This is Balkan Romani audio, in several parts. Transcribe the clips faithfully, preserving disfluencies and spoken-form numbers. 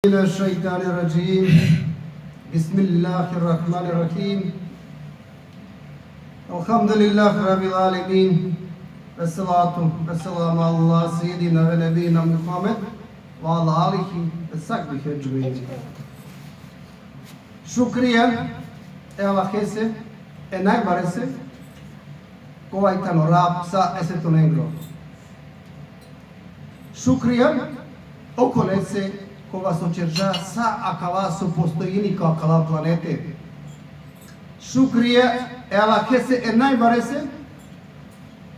من الشيطان الرجيم. بسم الله الرحمن الرحيم. الحمد لله رب العالمين. والصلاة والسلام على سيدنا ونبينا محمد وعلى آله وصحبه أجمعين. Šukrija e Allahese, e najbarese, kova i tano Rab sa e svetonengro. Šukrija okolese kova so ćerđa sa akava so postojini ko akala planete. Šukrija e Allahese e najbarese,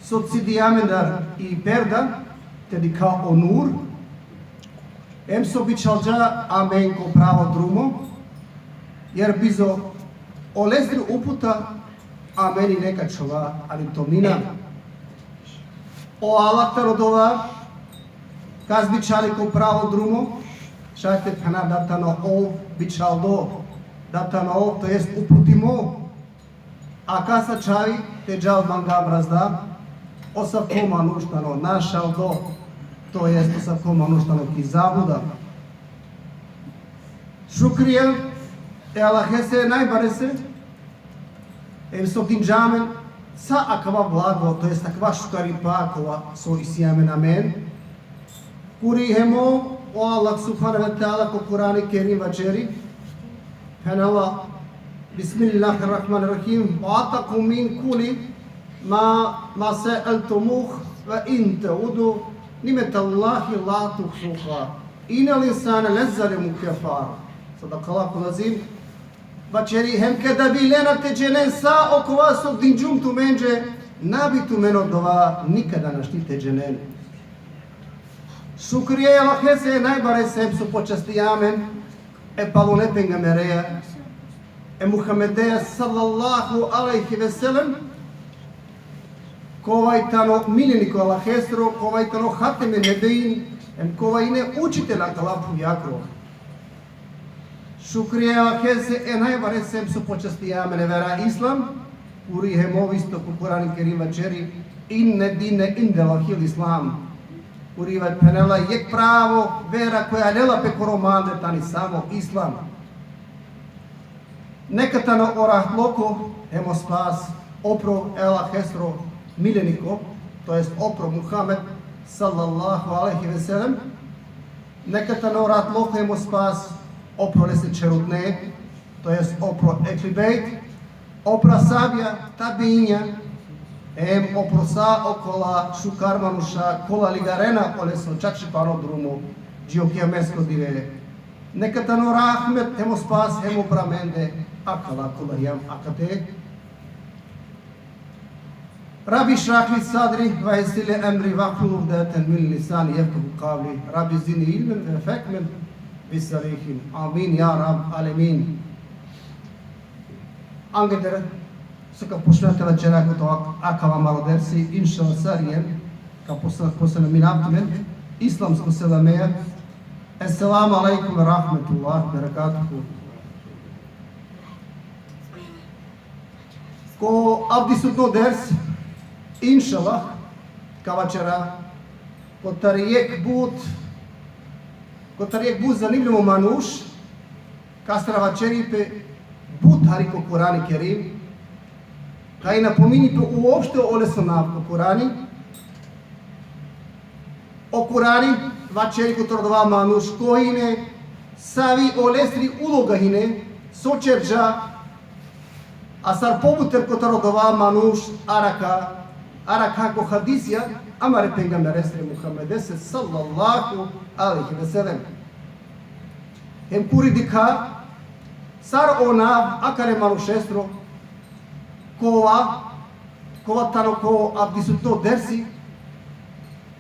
so cidija amendar i perda, te dikha o nur, em so bičhalđa amen ko pravo drumo, jer bizo olesri uputa amen ine ka ačhova ani tomnina. O Allah tano odova kas bičhali ko pravo drumo, šaj te phena da tano ov bičhaldo, da tano ov, to jest uputimo, a kas ačhavi te džal manga brazda, osavko manuš tano našaldo, to jest osavko manuš tano ki zabluda. Šukrija e Allahese e najbarese, em so dinđa amen sa akava blago, to jest akava šukaripa kova so isi amen amen. Kuri hem o Allah subhanehu ve teala ko Kurani Kerim vaćeri, phenela: بسم الله الرحمن الرحيم. وآتاكم من كل ما ما سألتموه وإن تعدوا نعمة الله لا تحصوها إن الإنسان لظلوم كفار. صدق الله العظيم. Vaćeri: Hem keda bi lena te dženen sa okova so dinđum tumenđe, na bi tumen odova nikada našti te dženen. Šukrija e Allahese e najbarese, em so počastija amen e palune pejgambereja, e Muhammedeja sallallahu alejhi ve sellem, kova i tano miljeniko e Allahesro, kova i tano hateme nebijjin, em kova ine učitelj akala phuvjakro. Šukrija e Allahese e najbarese, em so počastija amen e vera Islam, kuri hem ov isto ko Kurani Kerim vaćeri: إن الدين عند الله الإسلام. Kuri vaj phenela: Jekh pravo vera koja lela pe koro mande tani samo Islam. Neka tano o rahatloko hem o spas opro e Allahesro miljeniko, to jest opro Muhammed sallallahu alejhi ve sellem. Neka tano o rahatloko hem o spas opro lese čherutne, to jest opro Ehli Bejt, opro ashabija, tabiinja, em opro sa okola šukar manuša kola ligarena oleso čačipano drumo dži o kijamesko dive. Neka tano rahmet hem o spas hem opro amende akala kola hijam akate. رب اشرح لي صدري ويسر لي أمري واحلل عقدة من لساني يفقهوا قولي. رب زدني علما وفهما وتوفيقا. آمين يا رب العالمين. Angeder so ka počna te vaćera kotar akava amaro dersi, inšallah, sar jem, ka posla-, posla mi naptimen islamsko selameja. Esselamu alejkum ve rahmetullahi ve berekatuhu. Ko avdisutno ders, inšallah, ka vaćera kotar jekh but, kotar jekh but zanimljivo manuš, kastar vaćeri pe but hari ko Kurani Kerim, kaj na pomini pe uopšte oleso nav ko Kurani. O Kurani vaćeri kotar odova manuš ko ine, savi olesri uloga hine, so ćerđa, a sar pobuter kotar odova manuš arakha, arakha ko hadisija amare pejgamberesre Muhammedese sallallahu alejhi ve sellem. Hem kuri dikha sar o nav akale manušesro, kova, kova tano ko avdisutno dersi,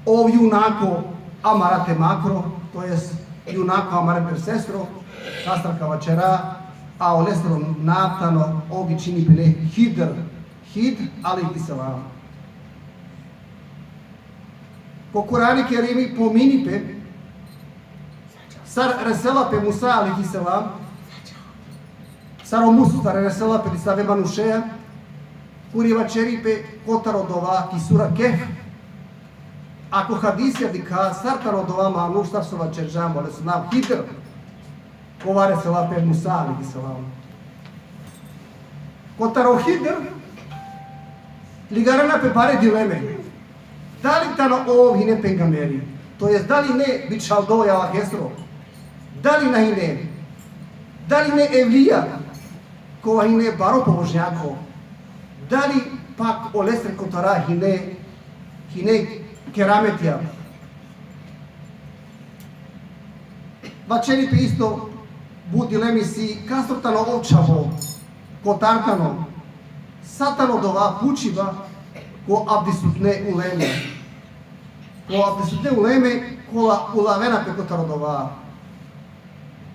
ov junako amara temakro, to jest junako amare dersesro, kastar ka vaćera, a olesro nav tano, ov vičini pe le Hidr, Hidr alejhi selam. Ko Kurani Kerimi pomini pe sar resela pe Musa alejhi selam, sar o Musa sar resela pe disave manušea, kuri vaćeri pe kotar odova ki sura Kehf, a ko hadisija dikha sar tano odova manuš sar so vaćerđam, oleso nav Hidr. Kova resela pe Musa alejhi selam. Kotar o Hidr ligarena pe bare dileme. Dali tano ov hine pejgamberi, to jest dali hine bičhaldo e Allahesro, dali na hine, dali hine evlija, kova hine baro pobožnjako, dali pak olesre kotara hine, hine kerametija. Vaćeri pe isto but dileme, isi kasro tano ov čhavo, kotar tano, sa tano dova pučiba ko avdisutne uleme. Ko avdisutne uleme kola ulavena pe kotar odova.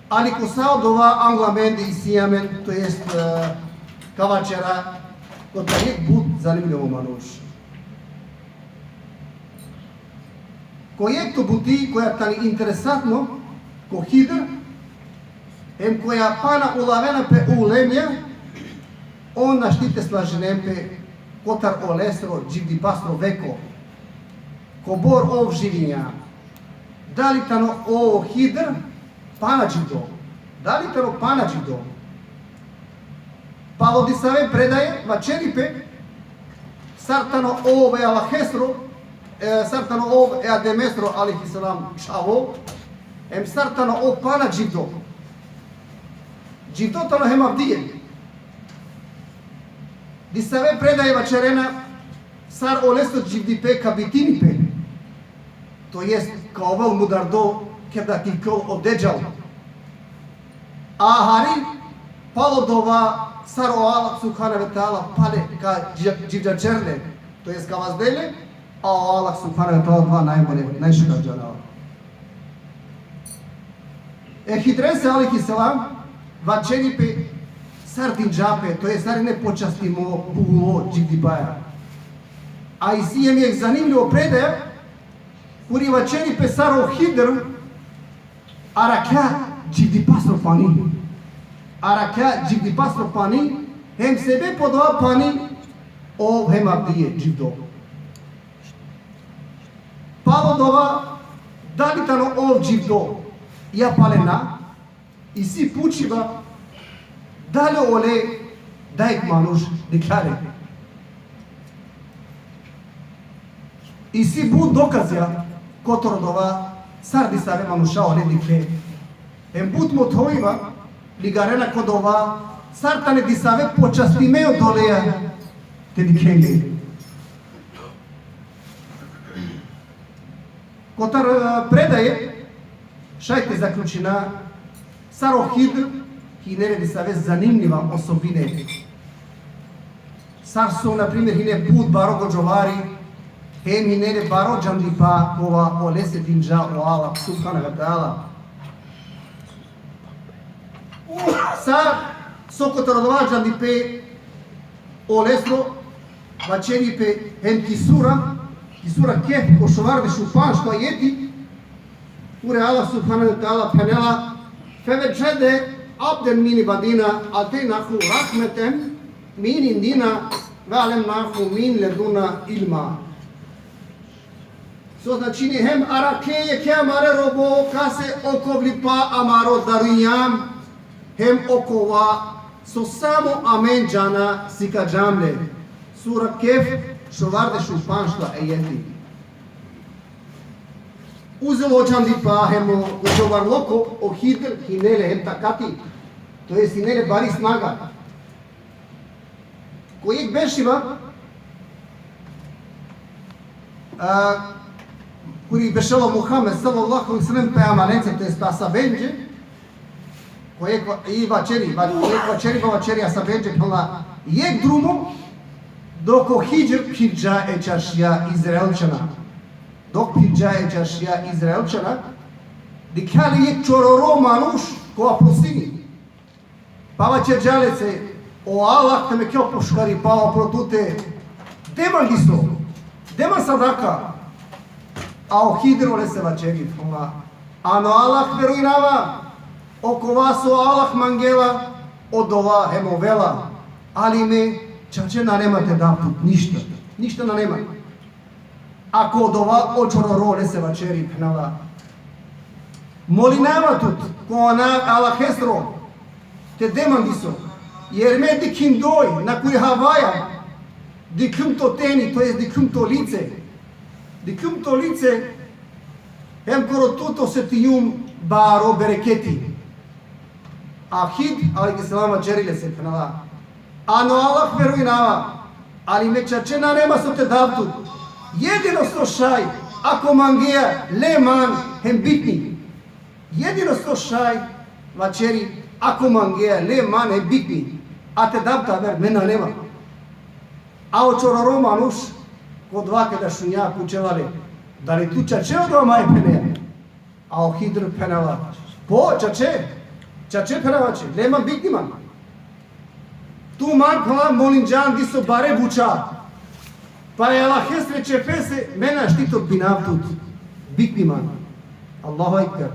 Ali ko sa odova angla amende isi amen, to jest, e, ka vaćera, kotar jekh but zanimljivo manuš. Ko jekh to buti koja tani interesantno ko Hidr, em koja pana ulavena pe ulemija, on našti te slažinen pe kotar olesro dživdipasro veko. Kobor ov živinja. Dali tano o Hidr pana dživdo? Dali tano pana dživdo? Palo disave predaje vaćeri pe, sar tano ov e Allahesro, e, sar tano ov e Ademesro alejhi selam čhavo, em sar tano ov pana dživdo. Dživdo tano hem avdive. Disave predaje vaćerena sar olesro dživdipe ka bitini pe. To jest, ka ovel mudardo keda ka iklol o Dedžal. A hari palo dova sar o Allah subhanehu ve teala pale ka dži-, dživđaćer le, to jest ka vazdel le, a o Allah subhanehu ve teala dova najbolje, najšukar džanela. E Hidrese alejhi selam vaćeri pe sar dinđa pe, to jest sar hine počastimo, buhulo dživdipaja. A isi hem jekh zanimljivo predaja, kuri vaćeri pe sar o Hidr arakhja dživdipasro pani. Arakhja dživdipasro pani, hem sebepi odova pani ov hem avdive dživdo. Palo dova, dali tano ov dživdo, ja pale na, isi pučiba, dali ole dajekh manuš dikhlja le. Isi but dokazija kotar odova sar disave manuša ole dikhle. Hem but mothoviba ligarena ko dova sar tane disave počastime odoleja te dikhen le. Kotar, e, predaje, šaj te zaključina, sar o Hidr hine le disave zanimljiva osobine. Sar so, na primer, hine but baro gođovari, hem hine le baro džandipa kova olese dinđa o Allah subhanehu ve teala. Sar so kotar odova džandipe olesro vaćeri pe hem ki sura, ki sura Kehf, ko šovardeš u pandžto ajeti, kuri Allah subhanehu ve teala phenela: "Fevedžede abden min ibadina atejnahu rahmeten min indina ve alemnahu min leduna ilma." So značini: hem arakhe jekhe amare robo kase okovlipa amaro darujam, hem okova so samo amen džana sikađam le. Sura Kehf, šovardeš u pandžto ajeti. Uzelo džandipa hem o gođovarlo ko o Hidr hine le hem takati, to jest hine le bari snaga. Ko jekh bešiba, a, kuri bešela o Muhammed sallallahu alejhi ve sellem pejgamberenca, to jest ashabenđe, ko jekh va-, i vaćeri, va-, ko jekh vaćeri, ba vaćeri ashabenđe, phenela: Jekh drumo, dok o Hidr phirđa e čaršija Izraelćana, dok phirđa e čaršija Izraelćana, dikhlja le jekh čororo manuš kova prosini. Pa vaćerđa lese: O Allah te mekhel pošukaripa upro tute, de man diso, de man sadaka. A o Hidr olese vaćeri, phenela: Ano Allah verujnava, okova so Allah mangela, odova hem ovela. Ali me čače nane man te dav tut ništa, ništa nane man. A ko odova o čororo lese vaćeri, phenela: Molinava tut, ko anav e Allahesro, te de man diso. Jer me dikhindoj, na kuri havaja, dikhlum to teni, to jest dikhlum to lice. Dikhlum to lice, hem koro tut osetinjum baro bereketi. A Hidr, alejhi selam, vaćeri lese, phenela: Ano Allah verujnava, ali me čače nanema so te dav tut. Jedino so šaj, ako mangea, le man hem bitni. Jedino so šaj, vaćeri, ako mangea, le man hem bitni. A te dav tut aver, me nanema. A o čororo manuš, ko dova keda šunđa, pučela le: Dali tu čače odova maj phenea? A o Hidr phenela: Po, čače, čače phenela će, le man, bitni man. Tu man, phenela, molinđan diso bare buća. Pa e Allahesre ćefese me našti te odbinav tut. Bitni man. Allahu ekber.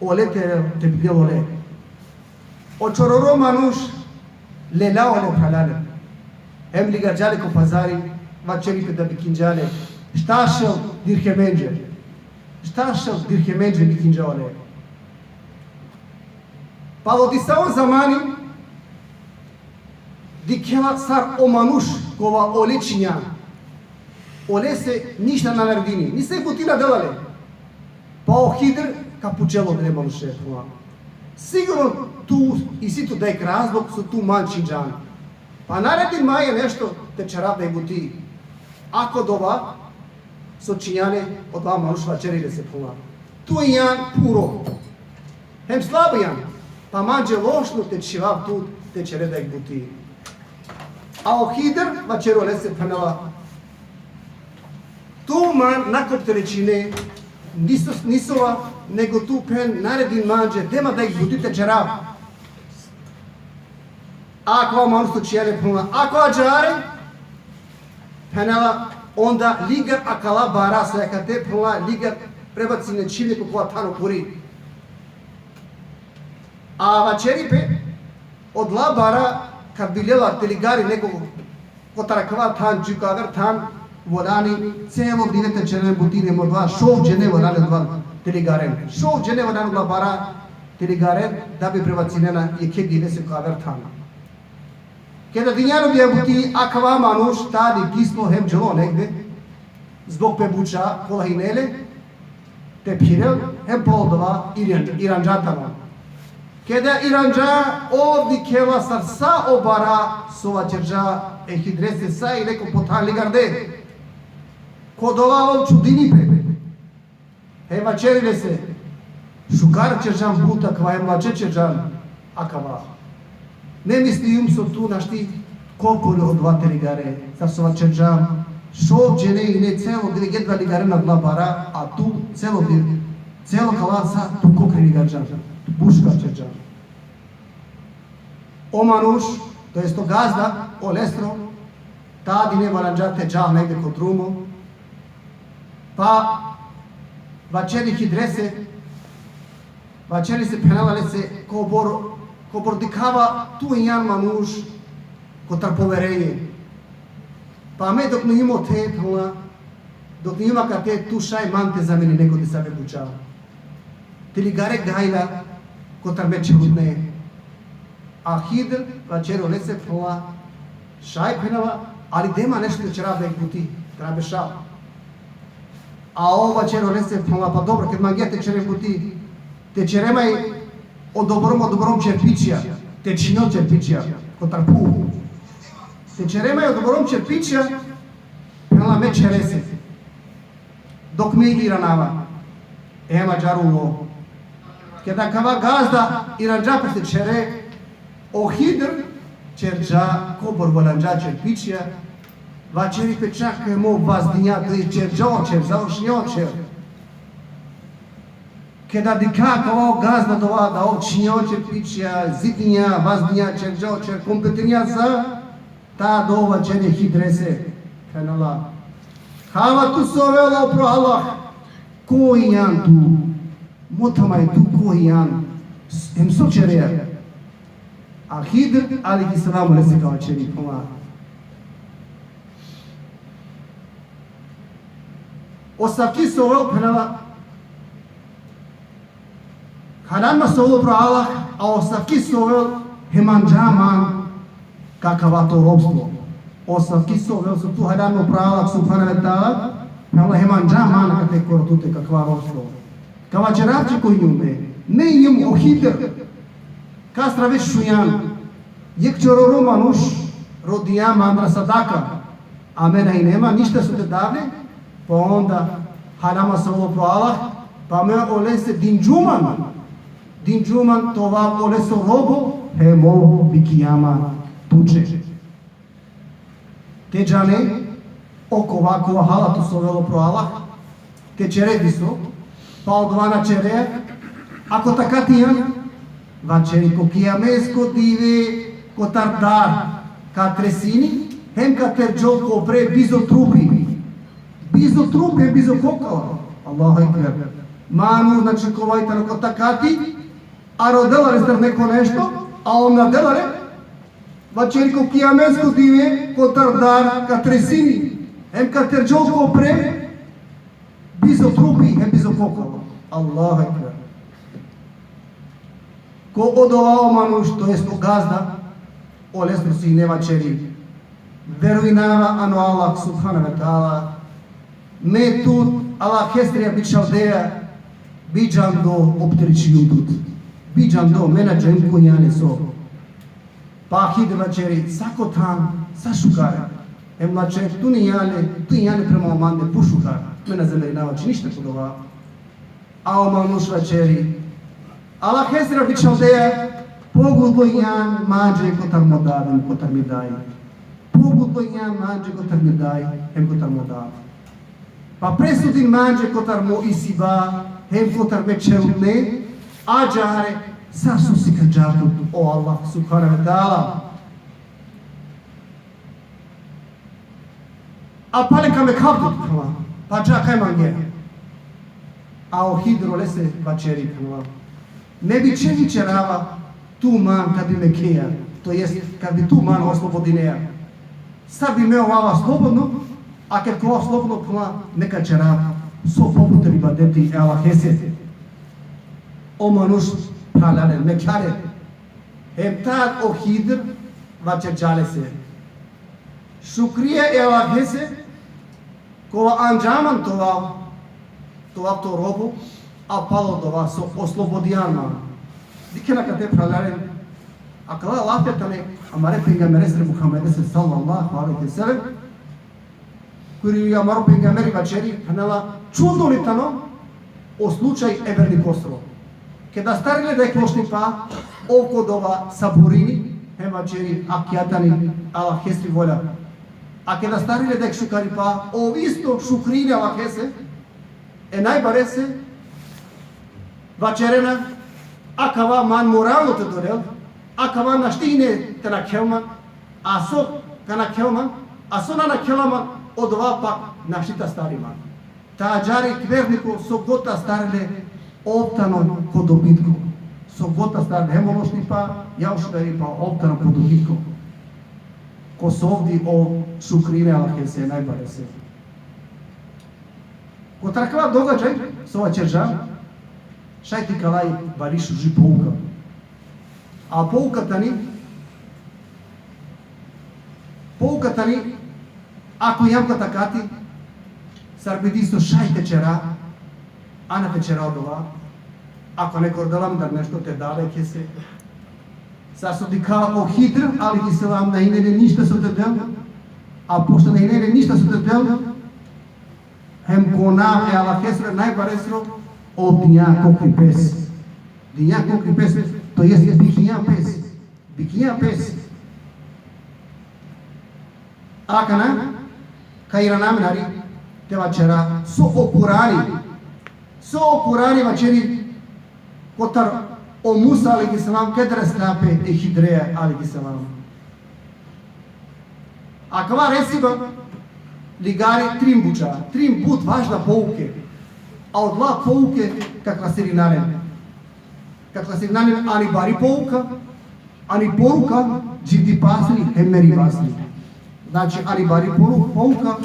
Ole te, te bitnel ole. O čororo manuš lela ole, phralalen. Hem ligarđa le ko pazari, vaćeri pe da bikinđa le štar šel dirhemenđe. Štar šel dirhemenđe bikinđa ole. Palo disavo zamani, dikhela sar o manuš kova ole činđa, olese ništa na naredini, nisave buti na dela le. Pa o Hidr ka pučel odole manuše, phenela: Sigurno tu isi tu dajek razlog so tu man činđan. Pa naredin maj nešto te ćerav dajek buti. Ako dova so činđa le, odova manuš vaćeri lese, phenela: Tu ijan puro. Hem slabo ijan. Pa manđe lošno te čhivav tut te ćere dajek buti. A o Hidr vaćeri olese, phenela: Tu man na ka opterećine niso-, nisova, nego tu, phen, naredin manđe, de man dajek buti te ćerav. Akava manuš so činđa le, phenela, ako ađahar e, phenela, onda ligar akala bara so akate, phenela, ligar prebacine, čhiv le ko kova than o puri. A vaćeri pe, odola bara kad bi lela te ligari neko kotar akava than, dži ko aver than, valjani celo dine te ćeren buti, hem odova šov džene valjani odova te ligaren. Šov džene valjani odola bara te ligaren, da bi prebacinena jekhe divese ko aver than. Keda dinđa le odija buti, akava manuš tad ikislo hem dželo negde, zbog pe buća kola hine le te phirel, hem palo odova iran-, iranđa tano. Keda iranđa, ov dikhela sar sa o bara so vaćerđa e Hidrese, sa i neko po than ligarde. Ko dova ov čudini pe. Hem vaćeri lese: Šukar ćerđan but akava, hem lače ćerđan akava. Ne mislinđum so tu našti korkori odova te ligare, sar so vaćerđam, šov džene ine celo dine, jedva ligarena odola bara, a tu celo dine, celo kala sa tu korkori ligarđan, but šukar ćerđan. O manuš, to jest o gazda olesro, tad ine varanđa te džal negde ko drumo, pa vaćeri Hidrese, vaćeri lese, phenela lese: Kobor, kobor dikhava tu injan manuš kotar poverenje. Pa me dok na injum ote, phenela, dok na injum akate, tu šaj man te zamenine ko disave buća. Te ligare gajla kotar me čhutne. A Hidr vaćeri olese, phenela: Šaj, phenela, ali de man nešto te ćerav dajek buti, te na bešav. A ov vaćeri olese, phenela: Pa dobro, ked mangea te ćeren buti, te ćere maj odobor, odobor čerpičija, te čhinel čerpičija kotar phuv. Te ćere maj odobor čerpičija, phenela, me ćerese, dok me iranava. Hem ađahar ulo. Keda akava gazda iranđa pe te ćere, o Hidr ćerđa kobor varanđa čerpičija, vaćeri pe, čak hem ov vazdinđa, to jest ćerđa o ćer, završinđa o ćer. Keda dikha akava o gazda dova da ov čhinđa o čerpičija, zidinđa, vazdinđa, ćerđa o ćer, kompletinđa sa, tad ov vaćeri e Hidrese, phenela: Hava tu so ovela upro Allah, ko injan tu, motha maj tu ko injan, hem so ćerea. A Hidr alejhi selam olese ka vaćeri, phenela: Asavki so ovel, phenela, Halal ma so ovel upro Allah, a asavki so ovel hem anđa man ka kava to ropstvo. Asavki so ovel so tu halal ma upro Allah subhanehu ve teala, hem anđa man kate koro tute ka kava ropstvo. Ka vaćerav tuke ko injume, me injum o Hidr, kastar već šunđan, jekh čororo manuš rodinđa mandar sadaka, a me na hine man ništa so te dav le, pa onda halal ma so ovel upro Allah, pa me olese dinđum man, dinđum man te ovav oleso robo, hem ov bikinđa man tuće. Te džane, okova kova hala tu so ovel upro Allah, te ćere diso, pa odova na ćere, ako takati injan, vaćeri ko kijamesko dive kotar dar ka tresini, hem ka terđol ko pre bizo trupi. Bizo trupi, bizo kokala. Allahu ekber. Manuš, znači, kova i tano ko takati, a rodela lestar neko nešto, a ov na dela le, vaćeri ko kijamesko dive kotar dar ka tresini, hem ka terđol ko pre bizo trupi, hem bizo kokala. Allahu ekber. Ko odova o manuš, to jest o gazda, olesro sine vaćeri: Verujnava ano Allah subhanehu ve teala, me tut, Allahesrija bičhaldeja, biđam do opterećinđum tut. Biđam do, me na džanem ko injan le so. Pa Hidr vaćeri: Sa ko than, sa šukar. Hem vaćeri: Tu injan le, tu injan le prema mande but šukar. Me na zamerinava ničim ko odova. A o manuš vaćeri: Allahesrija bičhaldeja, pogudlo injan manđe kotar mo dad hem kotar mi daj. Pogudlo injan manđe kotar mi daj hem kotar mo dad. Pa presudin manđe kotar mo isiba hem kotar me čherutne, ađahar sar so sikanđa tut o Allah subhanehu ve teala. A pale ka mekhav tut, phenela, pa dža kaj mangea. A o Hidr olese vaćeri, phenela: Me bi čevi ćerava tu man kad bi mekheja, to jest kad bi tu man oslobodineja. Sar bi me ovava slobodno, a ked ka ovav slobodno, phenela, me ka ćerav so pobuter ibadeti e Allahese. O manuš, phralalen, mekhlja le. Hem tad o Hidr vaćerđa lese: Šukrija e Allahese, kova anđa man te ovav, te ovav to robo, a palo odova so oslobodinđan man. Dikhen akate, phralalen, akala lafi tane amare pejgamberesre Muhammedese sallallahu alejhi ve sellem, kuri amaro pejgamberi vaćeri, phenela: Čudno li tano o slučaj e vernikosro. Keda astari le dajekh lošnipa, ov ko odova saburini, hem vaćeri: Akija tani Allahesri volja. A keda astari le dajekh šukaripa, ov isto šukrini Allahese, e najbarese, vaćerena: Akava man moralno te dolel, akava našti hine te nakhel man, a so ka nakhel man, a so na nakhela man, odova pak našti te astari man. Ta ađahar jekh verniko so god te astari le, ov tano ko dobitko. So god te astari le, hem o lošnipa, ja o šukaripa, ov tano ko dobitko. Ko so avdi ov šukrini Allahese e najbarese. Kotar akava događaj so vaćerđam, šaj te ikala i bari šuži pouka. A pouka tani, pouka tani, ako injam ko takati, sar bi diso šaj te ćera, a na te ćera odova. Ako neko rodela man dar nešto, te dav le jekhese. Sar so dikha, o Hidr alejhi selam na hine le ništa so te del, a pošto na hine le ništa so te del, hem ko anav e Allahesro e najbaresro, ov dinđa kokri pes. Dinđa kokri pes, to jest bikinđa pes. Bikinđa pes. Akana, ka irana amen hari te vaćera so o Kurani, so o Kurani vaćeri kotar o Musa alejhi selam ked resla pe e Hidreja alejhi selam. Akava resiba ligari trin buća, trin but važna pouke. A odola pouke ka klasirina len. Ka klasirina len ani bari pouka, ani poruka dživdipasri hem meripasri. Znači, ani bari poru-, pouka,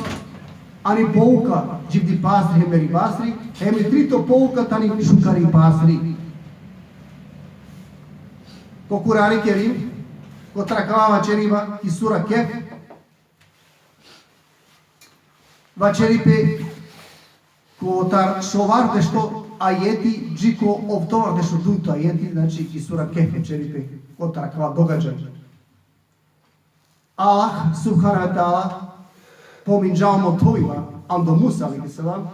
ani pouka dživdipasri hem meripasri, hem i trito pouka tani šukaripasri. Ko Kur'ani Kerim, kotar akava vaćeri pe ki sura Kehf, vaćeri pe kotar šovardeš o ajeti, dži ko oftovardeš o dujto ajeti, znači ki sura Kehf vaćeri pe kotar akava događaj. Allah subhanehu ve teala pominđa o mothovima ando Musa alejhi selam,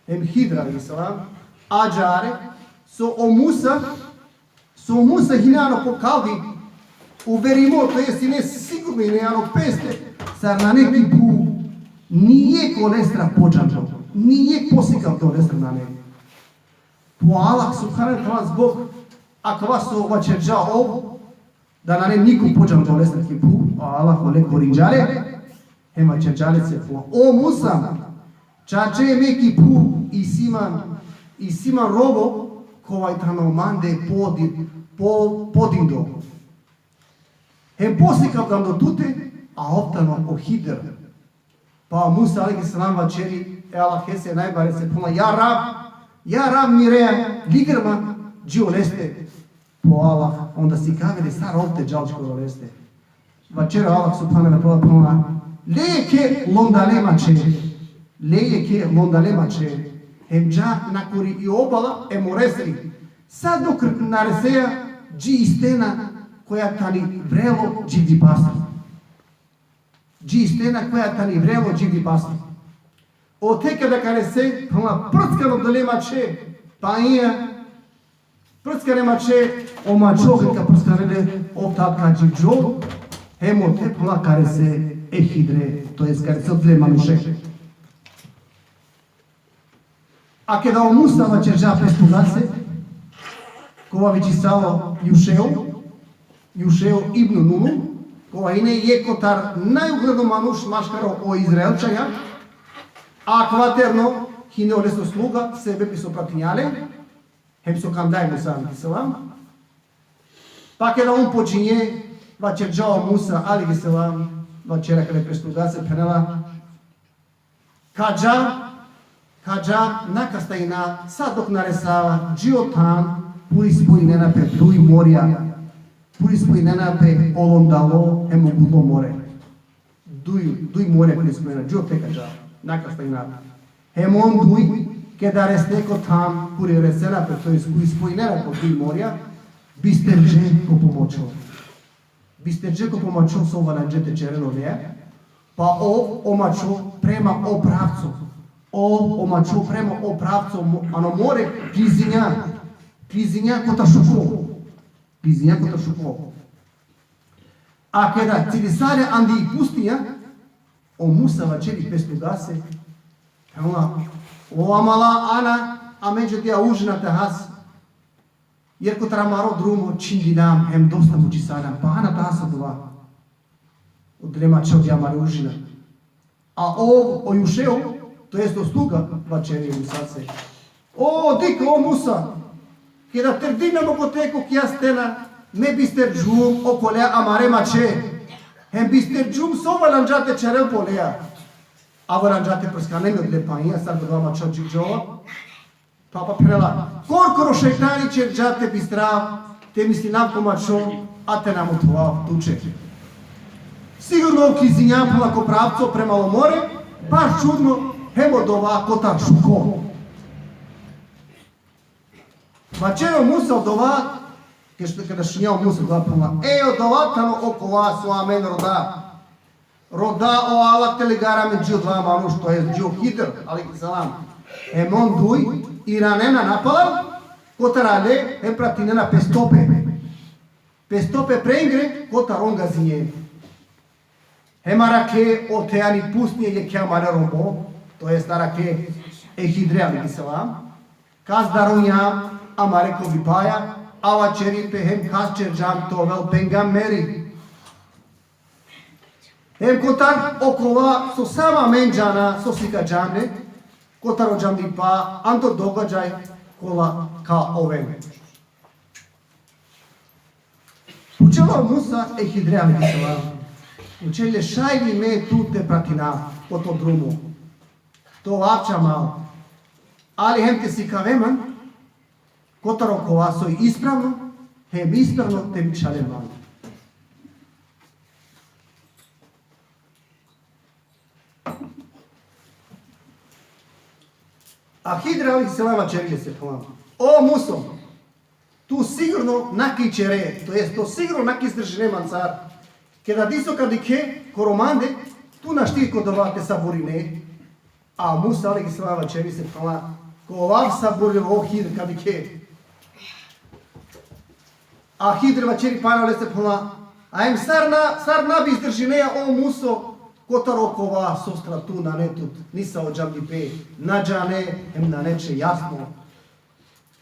hem Hidr alejhi selam, ađahar so o Musa, so o Musa hine ano po kalbi uverimo, to jest hine sigurno, hine ano peste, sar nane ki phuv nijekh olestar podžando, nijekh posikavdo olestar nane. Po Allah subhanehu ve teala zbog akava so vaćerđa ov, da nane niko podžando olestar ki phuv, Allah ole korinđa le, hem vaćerđa lese: O Musa, čače me ki phuv, isi man, isi man robo, kova tano mande podi-, po-, podindo. Hem posikavdando tute, a ov tano o Hidr. Pa o Musa alejhi selam vaćeri e Allahese najbarese, phenela: Ja Rab, ja Rab, mirea, ligar man dži oleste. Po Allah, onda sikavela sar ov te džal dži koro leste. Vaćeri o Allah subhanehu ve teala, phenela: Le jekhe londale maće, le jekhe londale maće, hem dža nakori i obala e moresri, sa dok na resea dži stena koja tani vrelo dživdipasri. Dži stena koja tani vrelo dživdipasri. Ote keda ka rese, phenela, prckan odole maće, pa inja, prckan e maće, o mačo ked ka prckanel le, ov tad ka dživđol, hem ote, phenela, ka rese e Hidre, to jest ka rese odole manuše. A keda o Musa vaćerđa pes slugase, kova vičisalo Jušeu, Jušeu ibn Nun, kova hine jekh kotar najugledno manuš maškaro o Izraelćanja, a akava terno hine oleso sluga, sebepi so pratinđa le, hem so kanda e Musa alejhi selam. Pa keda on počinđe, vaćerđa o Musa alejhi selam, vaćeri akale pes slugase, phenela: Ka dža, ka dža, na ka stajina, sa dok na resava dži o than, puri spojinena pe duj morja, puri spojinena pe o Londalo hem o Gudlo more. Duj, duj morja puri spojinena, dži ote ka dža, na ka stajina. Hem on duj, keda resne ko than, puri resena pe, to jest puri spojinena pe o duj morja, bisterđe ko pomoćo. Bisterđe ko pomoćo so valanđe te ćerel oleja, pa ov o mačo prema o pravco. Ov o mačo prema o pravco, mo-, ano more, klizinđa, klizinđa kotar šuko. Klizinđa kotar šuko. A keda cilisale andi i pustinja, o Musa vaćeri pes slugase, phenela: O amala, ana amenđe odija užina te has. Jer kotar amaro drumo čhindinam, hem dosta mučisaljam, pa ana te has odova. Odole mače odija amare užina. A ov, o Jušeu, to jest o sluga, vaćeri e Musase: O, dikh, o Musa, keda terdinam okote ko akija stena, me bisterđum okolea amare mače, hem bisterđum so valanđa te ćerel pe oleja. A valanđa te prckanel odole, pa inja, sar odova mačo dživđola. Pa, pa phenela: Korkoro šejtani ćerđa te bistrav, te mislinav ko mačo, a te na mothovav tuće. Sigurno ov klizinđa, phenela, ko pravco prema o more, baš čudno, hem odova kotar šuko. Vaćeri o Musa odova, keda šunđa o Musa odova, phenela: E, odova tano okova so amen roda. Roda o Allah te ligari amen dži odova manuš, to jest dži o Hidr alejhi selam. Hem on duj iranena napalal, kotar ale, hem pratinena pe stope. Pe stope prengre, kotar on gazinđe. Hem arakhe ote ani pustinje jekhe amare robo, to jest arakhe e Hidre alejhi selam. Kas darunđam amare kovipaja, a vaćeri pe hem kas ćerđam te ovel pejgamberi. Hem kotar okova so samo amen džana so sikađam le, kotar o džandipa ando događaj kola ka oven. Pučela o Musa e Hidre alejhi selam. Pučela le: Šaj li me tut te pratina po to drumo? To avča mal. Ali hem te sikave man kotar okova soj ispravno, Hem ispravno te bičhale man. A Hidr alejhi selam vaćeri lese: O Muso, tu sigurno na ka ićere, to jest to sigurno na ka izdržine mancar. Keda diso ka dikhe koro mande, tu našti ko dova te saburine. A Musa alejhi selam vaćeri lese: Kova saburivo, o Hidr, ka dikhe? A Hidr vaćeri pana lese: A em sar na, sar na bi izdržinea, o Muso, kotar okova sostar tu nane tut nisavo džandipe, na džane, em nane će jasno.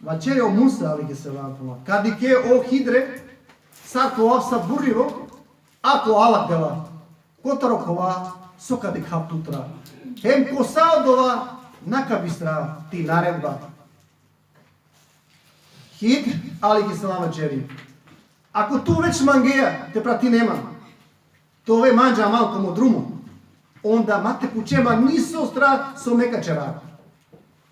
Vaćeri o Musa alejhi selam pana: Ka dikhe, o Hidre, sar ka ovav saburivo, ako Allah dela, kotar okova so ka dikhav tutra. Hem ko sa odova na ka bistra ti naredba. Hidr alejhi selam vaćeri: Ako tu već mangea te pratine man, te ove manđe amal ko mo drumo, onda ma te puče man nisostar so me ka ćerav.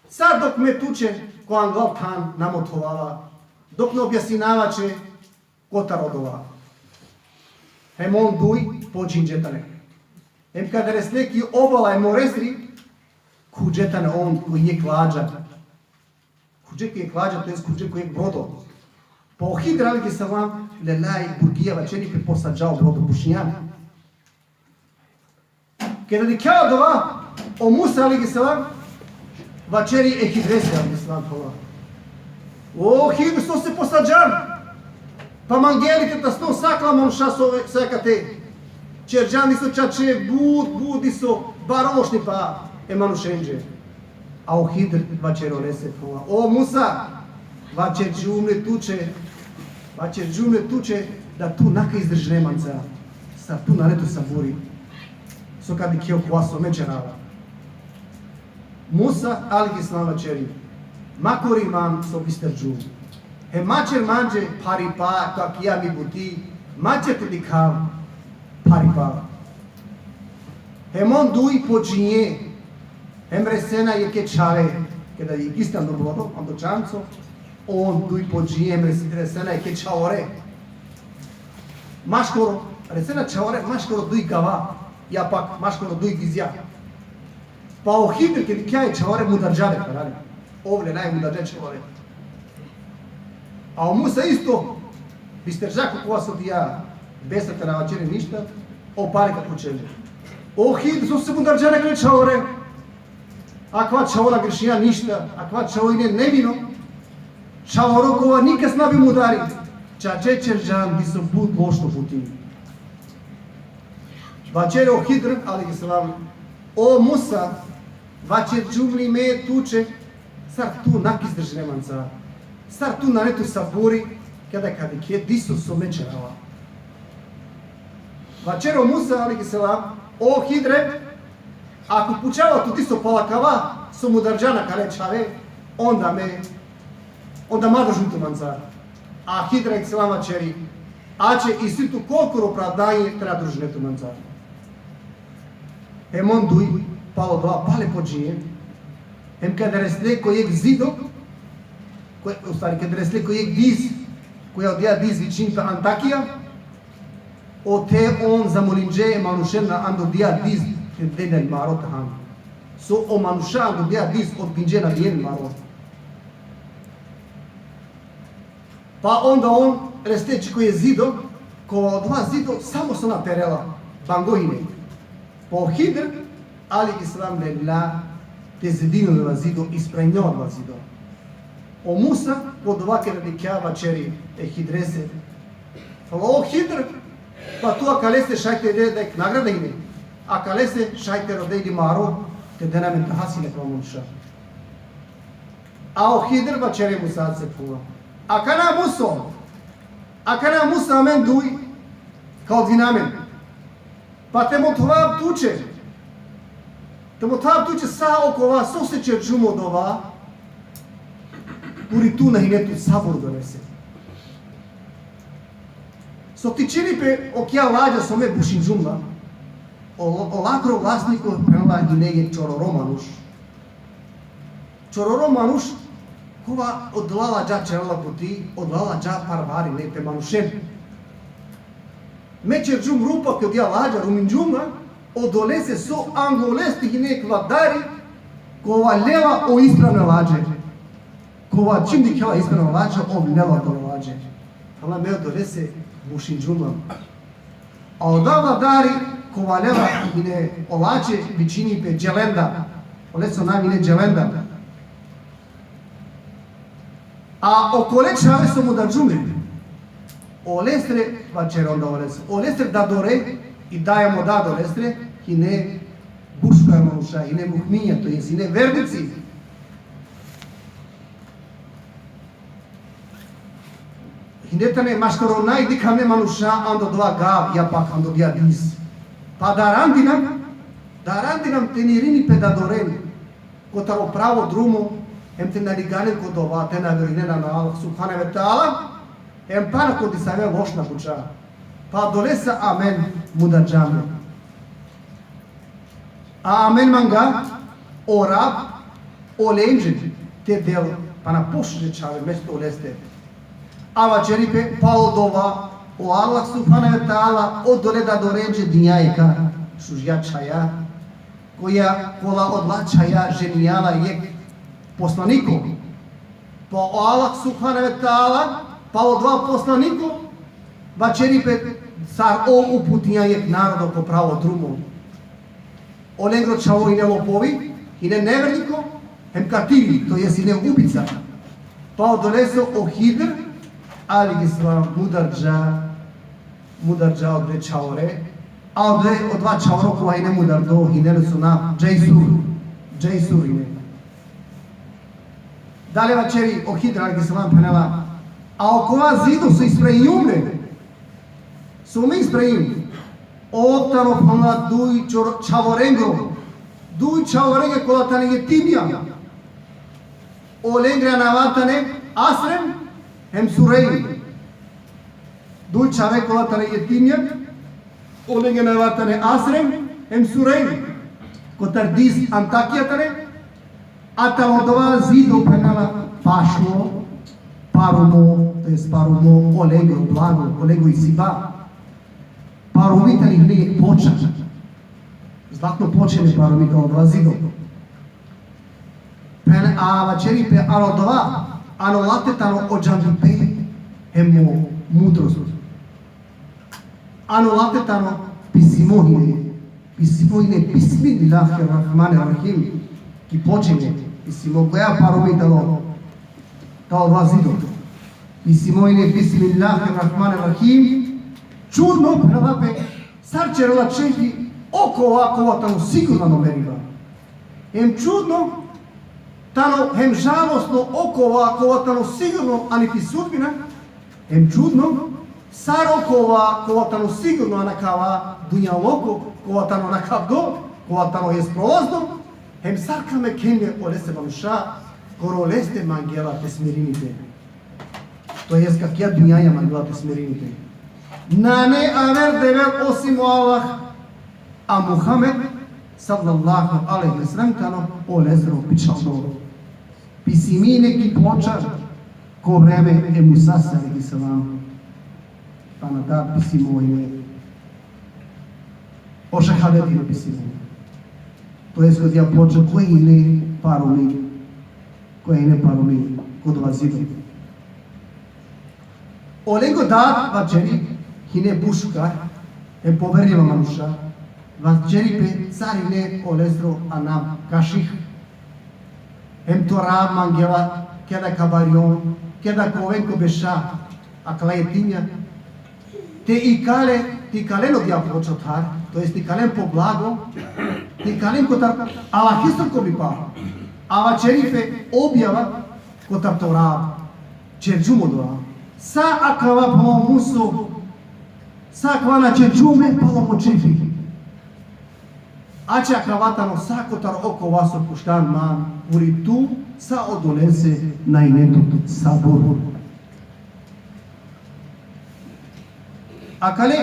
Sar dok me tuće ko anglal than na mothovava, dok na objasninava će kotar odova. Hem on duj pođinđe tane. Hem kada resle ki obala e moreskiri, khuđe tane on ko jekh lađa. Khuđe ko jekh lađa, to jest khuđe ko jekh brodo. Pa o Hidr alejhi selam lela i burgija, vaćeri, pe posađa o brodo, bušinđa. Keda dikhja odova, o Musa alejhi selam vaćeri e Hidrese alejhi selam: O Hidr, sose posađan? Pa mangea li te tasno sa akala manuša so, so akate? Ćerđan diso čače, but, but diso baro lošnipa e manušenđe. A o Hidr vaćeri lese: O Musa, vaćerđum le tuće, vaćerđum le tuće da tu na ka izdržine mancar, sar tu nane tut saburi, so ka dikhe okova so me ćerava. Musa alejhi selam vaćeri: Ma kori man so bisterđum. Hem ma ćer manđe pharipa ko akija mi buti, ma ćer te dikhav pharipa. Hem on duj pođinđe, hem resena jekhe čhave, keda i kistan do brodo, ando čamco, on duj pođinđe, hem res-, resena jekhe čhavore. Maškoro, resena čhavore, maškoro duj gava, ja pak maškoro duj dizja. Pa o Hidr keda dikhja e čhavore, mudarđa le, parali. Ov lela i mudarđa e čhavore. A o Musa isto bisterđa ko kova so dija, besa te na vaćeri ništa, o pale ka pučel le: O Hidr, sose mudarđan akale čhavore? Akava čhavo na grešinđa ništa, akava čhavo ine nevino. Čhavoro kova nikas na bi mudari, čače ćerđan diso but lošno buti. Vaćeri o Hidr alejhi selam: O Musa, vaćerđum li me tuće, sar tu na ka izdržine mancar, sar tu nane tut saburi, keda ka dikhe diso so me ćerava. Vaćeri o Musa alejhi selam: O Hidre, ako pučava tut diso pala kava so mudarđan akale čhave, onda me, onda ma družum tut mancar. A Hidr alejhi selam vaćeri: Aće, isi tu kolikoro opravdanje te na družine tut mancar. Hem on duj palo dova pale pođinđe. Hem keda resle ko jekh zido, ko, u stvari, keda resle ko jekh diz, koja odija diz vičini pe Antakija, ote on zamolinđe e manušen ando odija diz te den len maro te han. So o manuša ando odija diz odbinđe na dijen maro. Pa onda on resle dži ko jekh zido, ko odova zido samo so na perela, bango ine. Pa o Hidr alejhi selam lela te zidini odova zido, ispravini odova zido. O Musa, ko odova keda dikhja, vaćeri e Hidrese: O Hidr, pa tu akalese šaj te de, da jekh nagrada ine. Akalese šaj te rode ili maro, te den amen te hasine akala manuša. A o Hidr vaćeri e Musase: Akana Muso, akana Musa, amen duj ka odvina amen. Pa te mothovav tuće, te mothovav tuće sa okova sose ćerđum odova, kuri tu na hine tut sabur odolese. So tičini pe okija lađa so me bušinđum la, o, olakoro vlasniko, phenela, hine jekh čororo manuš. Čororo manuš, Kova odola ladža čerela buti, odola ladža parvari pe manušen. Me čerđum rupa ki odija ladža, ruminđum la, odolese so anglo leste hine jekh vladari, kova lela o ispravne ladže. Kova čim dikhela ispravne ladže, ov lela odola ladže. Phenela, me odolese bušinđum la. A odola vladari kova lela hine o ladže, vičini pe Dželenda. Olesro anav hine Dželenda. A okole čhave so mudarđum le, olesre, vaćeri onda olesre, olesre dadore, i daja mo dad olesre, hine but šukar manuša, hine mu'minja, to jest hine vernici. Hine tane maškaro najdikhavne manuša ando dova gav, ja pak ando dija diz. Pa darandinam, darandinam te irini pe dadoren kotar o pravo drumo, hem te na ligalen ko dova, te na verujnen ano Allah subhanehu ve teala, hem pana ko disave lošna buća. Pa odolese amen mudarđam le. A amen manga o Rab olenđe te del pana pošuže čhave mesto oleste. A vaćeri pe, palo dova o Allah subhanehu ve teala odole dadorenđe dinđa jekh šuža čhaja, koja, kola odola čhaja ženinđa la jekh poslaniko. Pa o Allah subhanehu ve teala, palo dova poslaniko, vaćeri pe sar ov uputinđa jekh narodo ko pravo drumo. Olengro čhavo hine lopovi, hine neverniko, hem katili, to jest hine ubica. Pa odolese o Hidr alejhi selam mudarđa, mudarđa odole čhavore, a odole, odova čhavoro kova hine mudardo, hine lesro anav Džejsur, Džejsur hine. Dalje vaćeri o Hidr alejhi selam, phenela, a okova zido so ispravijum le, so me ispravijum, ov tano, phenela, duj čor-, čhavorengro, duj čhavorenge kola tane jetimja. Olengre anava tane Asrem hem Surejn. Duj čhave kola tane jetimja, olengre anava tane Asrem hem Surejn. Kotar diz Antakija tane, a taro dova zido, phenela, pašlo, parumo, to jest parumo, olengro blago, olengro isiba. Parumi tani hine jekh ploča. Zlatno ploča hine parumi taro dova zido. Phen-, a vaćeri pe, ano dova, ano late tano o džandipe hem o mudrost. Ano late tano pisimo hine. Pisimo hine Bismillahirrahmanirrahim. Ki ploča hine pisimo, koja parumi taro, taro dova zido. Pisimo hine Bismillahirrahmanirrahim. Čudno, phenela pe, sar ćerela čefi okova kova tano sigurno ano meriba. Hem čudno tano, hem žalosno okova kova tano sigurno ani pi sudbina, hem čudno sar okova kova tano sigurno ano kava dunjaluko, kova tano nakhavdo, kova tano jest prolazno, hem sar ka mekhen le oleste manuša, koro leste mangela te smirini pe. To jest, ki akaja dunjaja mangela te smirini pe. Nane aver Devel osim o Allah, a Muhammed sallallahu alejhi ve sellem tano olesro bičhaldo. Pisimi hine ki ploča ko vreme e Musase alejhi selam. Pana da pisimo hine. O šehadet hine pisimo. To jest, ki odija ploča koja hine parumi, koja hine parumi ko dova zido. Olengo dad, vaćeri, hine but šukar, hem poverljiva manuša, vaćeri pe sar hine olesro anav Kaših. Hem Torab mangela, keda ka barjon, keda ka oven ko beša akala jetimja, te ikale, te ikalen odija ploča otar, to jest te ikalen po blago, te ikalen kotar Allahesro kobipar. A vaćeri pe objava kotar Torab. Ćerđum odova. Sa akava, phenela, muso, sa akava na ćerđum me palo mo ćefi. Ače akava tano sa kotar okova so pučhljan man, puri tu, sa odolese na hine tut sabur. Akale,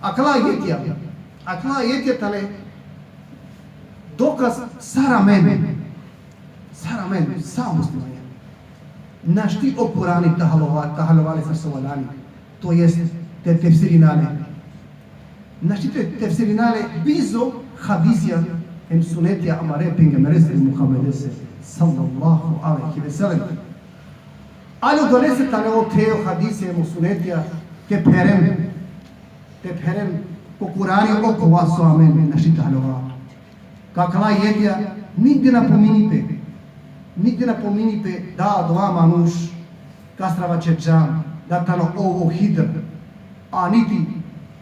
akala ajetija, akala ajetija tane dokaz sar amen, sar Amen, sa muslimanja. Našti o Kurani te halovale, te halovale sar so valjani, to jest te tefsirinale. Našti te tefsirinale bizo hadisija hem sunetija amare pejgamberese Muhammedese, sallallahu alejhi ve sellem. Ali odolese tane o te o hadisija hem o sunetija te pheren, te pheren ko Kurani okova so amen našti te halova. Ka kala jedija nigde na pomini pe. Nigde na pomini pe da odova manuš kastar vaćerđam da tano ov o Hidr. A niti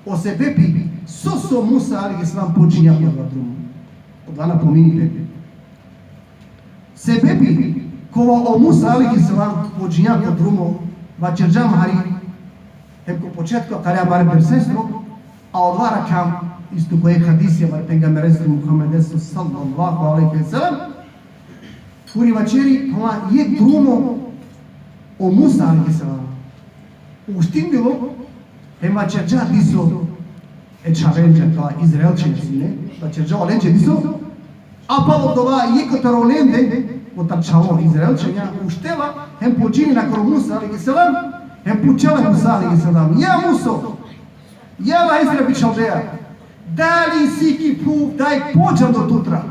o sebepi so so Musa alejhi selam počinđa ko odova drumo. Odova na pomini pe. Sebepi kova o Musa alejhi selam počinđa ko drumo, vaćerđam hari, hem ko početko, kale amare dersesro, a odova arakhjam isto ko jekh hadisi amare pejgamberese Muhammedese, sallallahu alejhi ve sellem, kuri vaćeri, phenela, jekh drumo o Musa alejhi selam uštindilo, hem vaćerđa diso e čhavenđa, ka Izraelćanja sine, vaćerđa olenđe diso, a palo odova jekh kotar olende, kotar čhavo Izraelćanja, uštela, hem počini nakoro Musa alejhi selam, hem pučela Musa alejhi selam: Ja Muso, ja Allahesra bičhaldeja, dali isi ki phuv dajekh podžando tutra?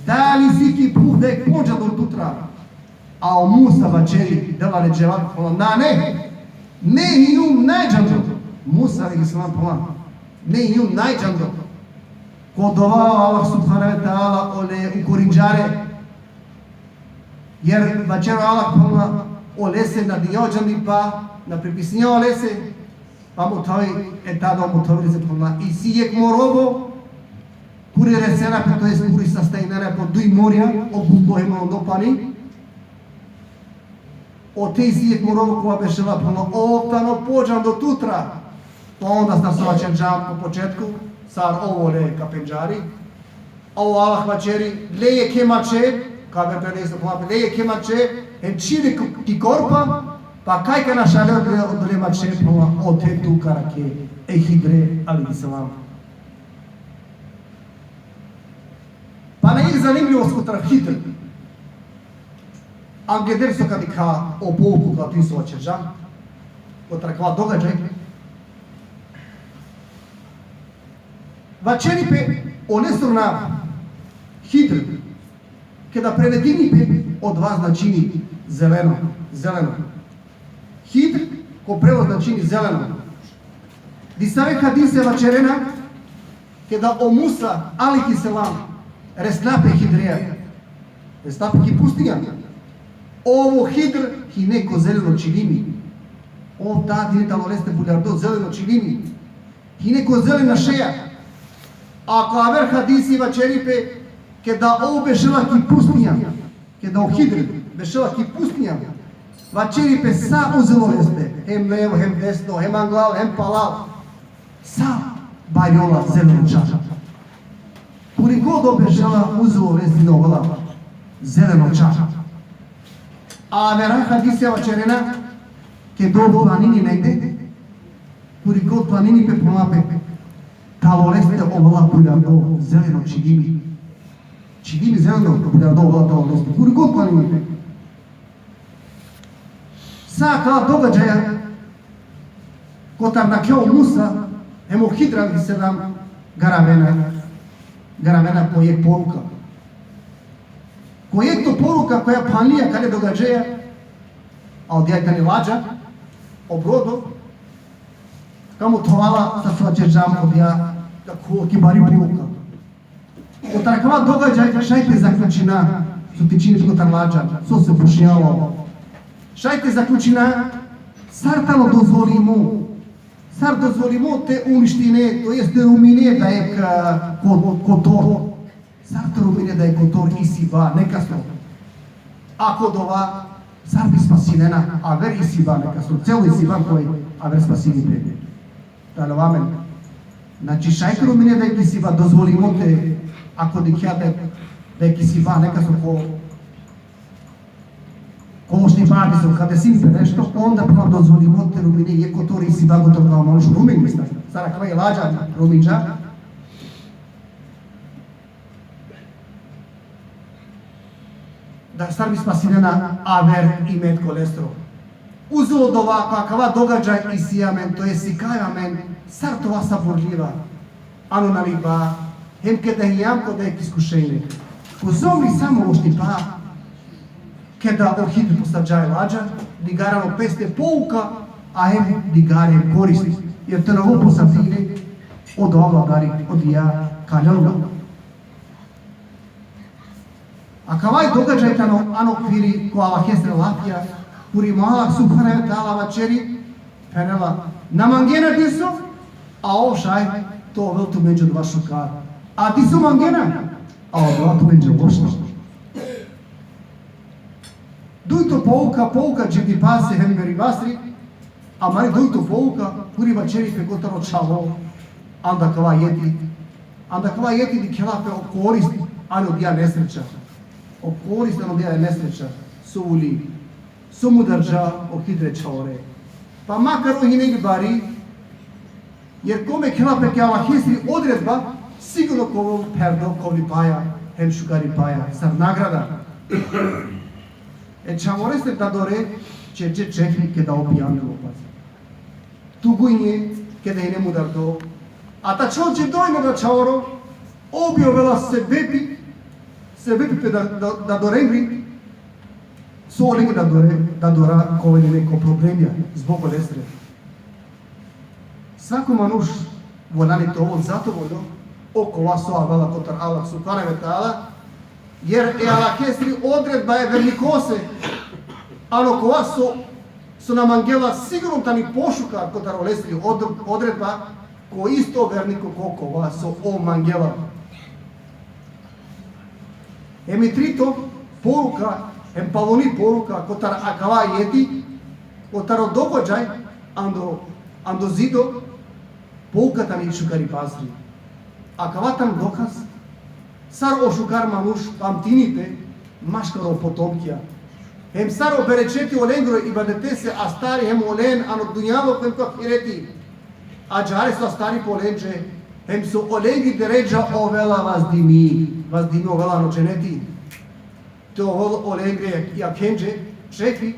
Dali isi ki phuv dajekh podžando tutra? A o Musa vaćeri, dela le dževap, phenela: Nane, me hijum najdžando. Musa alejhi selam phenela: Me hijum najdžando. Ko odova o Allah subhanehu ve teala ole ukorinđa le. Jer vaćeri o Allah, phenela, olese na dinđa o džandipa, na pripisinđa olese, pa mothovi, e tada mothovi lese, phenela: Isi jekh mo robo, kuri resena pe, to jest kuri sastajnena pe po duj morja, o Buko hem o Londo pani. Ote isi jekh mo robo kova bešela, phenela, ov tano podžando tutra. Pa onda sar so vaćerđam ko početko, sar ov ole ka pendžari. A o Allah vaćeri: Le jekhe mače, ka be prenesno, phenela, le jekhe mače, hem čhir le ki korpa, pa kaj ka našale odole, odole mače, phenela, ote tu ka arakhe e Hidre alejhi selam. Pana jekh zanimljivost kotar Hidr. Angleder so ka dikha o pouka koju so vaćerđam, kotar akava događaj. Vaćeri pe olesro nav Hidr, keda prevedini pe, odova značini zeleno, zeleno. Hidr ko prevod značini zeleno. Disave hadise vaćerena, keda o Musa alejhi selam resla pe Hidreja, resla pe ki pustinja. Ov o Hidr hine ko zeleno čilimi. Ov tad hine taro leste buljardo zeleno čilimi. Hine ko zelena šeja. A ko aver hadisi vaćeri pe, keda ov bešela ki pustinja, keda o Hidr bešela ki pustinja, vaćeri pe sa uzelo leste, hem levo, hem desno, hem anglal, hem palal. Sa barjola zeleno čar. Kuri god ov bešela, uzelo leste, ovela zeleno čar. A avera hadisija vaćerena, keda ov planini negde, kuri god planini pe, phenela pe, talo leste ovela buljardo zeleno čilimi. Čilimi zeleno buljardo ovela talo leste, kuri god planini pe. Sa akala događaja kotar nakhle o Musa hem o Hidr alejhi selam garavena, garavena po jekh poruka. Ko jekh to poruka koja phanli akale događaja, a odija tani ladža, o brodo, ka mothovav la sar so vaćerđam, odija ka khuvel ki bari poruka. Kotar akava događaj šaj te zaključina, so tičini pe kotar ladža, so se bušinđa o lado. Šaj te zaključina sar tano dozvolimo, sar dozvolimo te uništine, to jest te rumine dajekh, a, ko-, kotor. Sar te rumine dajekh kotor, isiba, nekasro. Ako odova, sar bi spasinena aver isiba nekasro, celo isiba koj aver spasini pe. Tano amen. Znači, šaj te rumine dajekh isiba, dozvolimo te, ako dikhja da, dajekh isiba nekasro ko, ko lošnipa, so ka desini pe nešto, onda prvo dozvolimo te rumine jekh kotor isiba kotar o manuš rumini, sar akava i ladža ruminđa. Da sar bi spasinena aver imet ko lestro. Uzo dova, ko akava događaj isi amen, to jest sikaj amen, sar te ova saburljiva. Ano naliba, hem keda hijam ko dajek iskušenje. Kozom li samo ušti pa, keda o Hidr postavđa e lađa, ligari ano peste pouka, a hem ligari hem korist. Jer te na ov postavdile, odova vladari odija ka lel la. Akava i događaj tano ano okviri ko Allahesere lafija, kuri o Allah subhanehu ve teala vaćeri, phenela: Na mangena diso, a ov šaj te ovel tumenđe odova šukar. A diso mangena, a odova tumenđe lošno. Dujto pouka, pouka dživdipase hem veribasri, amari dujto pouka, kuri vaćeri pe kotar o čhavo, anda kava jeti, anda kava jeti dikhela pe o korist ano odija nesreća. O korist ano odija nesreća, so uli, so mudarđa o Hidre čhavore. Pa makar o hine li bari, jer kome khela pe ki Allahesiri odredba, sigurno ka ovel pherdo kovlipaja, hem šukaripaja, sar nagrada. E čhavorese dadore čerđe čefi keda ov pijanilo, pazi. Tugunđe keda hine mudardo. A ta čhavo dživdo hine da čhavoro, ov bi ovela sebepi, sebepi pe da, da, dadorengri, so olengi dadore, dadora ka ovel hine ko problemija, zbog olesre. Svako manuš valjani te ovel zadovoljno, okova so avela kotar Allah subhanehu ve teala, jer e Allahesiri odredba e vernikose, ano kova so, so na mangela, sigurno tani pošukar kotar olesiri od-, odredba, ko isto verniko ko kova so ov mangela. Hem i trito poruka, hem paluni poruka, kotar akava ajeti, kotar o događaj ando, ando zido, pouka tani šukaripasri. Akava tani dokaz, sar o šukar manuš pamtini pe maškaro potomkija. Hem sar o berećeti olengro ibadetese astari hem olen ano dunjaluko hem ko ahireti. Ađahar so astari pe olenđe, hem so olengi deredža ovela vazdimi, vazdimi ovela ano dženeti. Te ovel olengre jakhenđe čefi,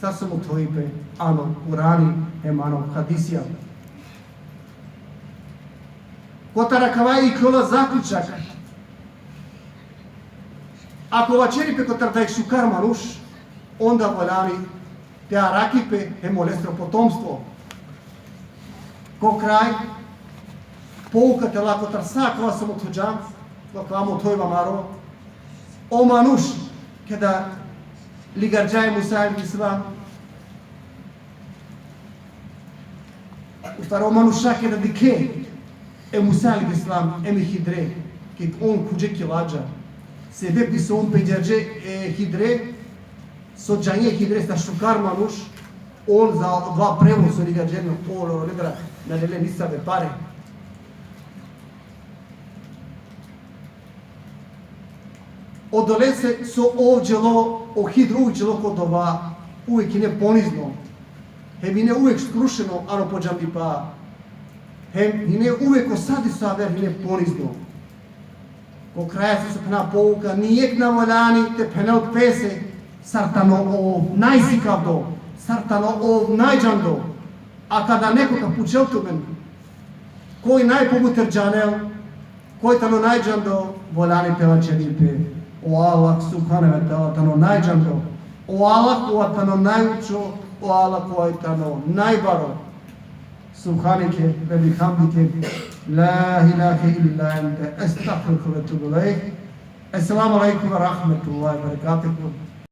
sar so mothovi pe ano Kurani hem ano hadisija. Kotar akava ikljola zaključak. Ako vaćeri pe kotar dajek šukar manuš, onda valjani te arakhi pe hem olestro potomstvo. Ko kraj, pouka te la kotar sa akava so mothođam, ko akava mothoviba amaro, o manuš, keda ligarđa e Musa alejhi selam, u stvari o manuša keda dikhe e Musa alejhi selam, em e Hidre, ked on khuđe ki lađa, sebepi so on pendžarđe e Hidre, so džanđe e Hidre sar šukar manuš, on za odova prevoz so ligarđe, on, on, on, na lele nisave pare. Odolese so ov dželo, o Hidr uvek dželo ko dova, uvek hine ponizno. Hem hine uvek skrušeno ano podžandipa. Hem hine uvek o sa diso aver hine ponizno. Ko kraj so phena pouka, nijek na valjani te phenel pese sar tano ov najsikavdo, sar tano ov najdžando. A kada neko ka pučel tumen, koj najpobuter džanel, koj tano najdžando, valjani te vaćeri pe: O Allah subhanehu ve teala tano najdžando, o Allah kova tano najučo, o Allah kova tano najbaro. Subhaneke ve bihamdike, la ilahe illa ente, estagfiruke ve etubu ilejk. Esselamu alejkum ve rahmetullahi ve berekatuhu.